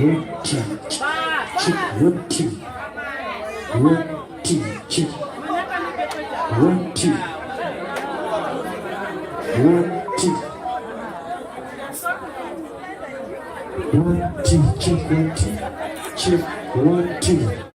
One, two, check, one, two. One, two, check. One, two. One, two. One, two, check, one, two. Check, one, two.